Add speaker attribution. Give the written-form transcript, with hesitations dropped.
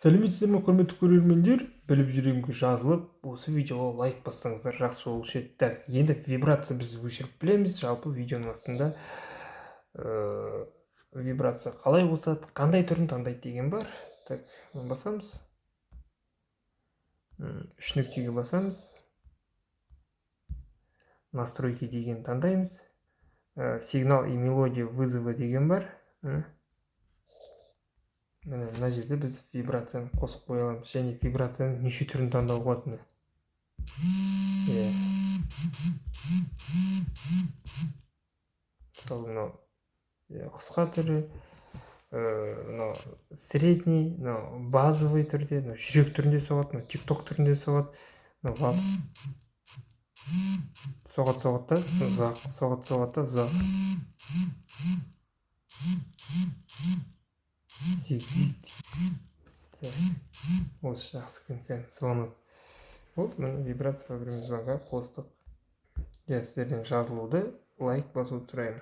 Speaker 1: Сәлеметсіздер ме, құрметті көрермендер! Біліп жүргенге жазылып, осы видеоға лайк бассаңыздар, жақсы болушы еді. Так, енді вибрация біз өшіріп білеміз. Жалпы видеоның астында вибрация қалай қосады, қандай түрін таңдайды деген бар. Так, басамыз, үш нүктеге басамыз, «Настройки» деген таңдаймыз, «Сигнал и мелодия вызова» деген бар. Міне, мына жерде біз вибрацияны қосып қоя аламыз және вибрацияның неше түрін таңдауға болады. Міне, иә, мысалы, мынау, иә, қысқа түрі, мынау средний, мынау базовый түрде, мынау жүрек түрінде соғады, мынау тик ток түрінде соғады, мынау соғады, соғады да ұзақ соғады, соғады да ұзақ. Так, осы жақсы екен, звонок болды. Міне, вибрация во время звонка қостық. Иә, сіздерден жазылуды, лайк басуды сұраймын.